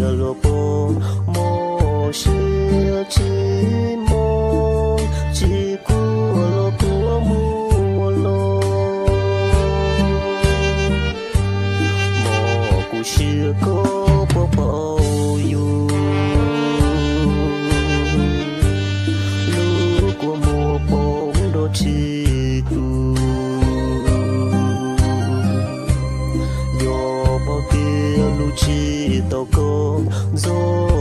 Luag puas mob siab tsis mob, tsis kuv luag puas mus ua luag. Mob kuv siab koj puas paub yus, lub kua muag poob nrog tsis tu. Yog paub tias lub tsis tau koj ntxov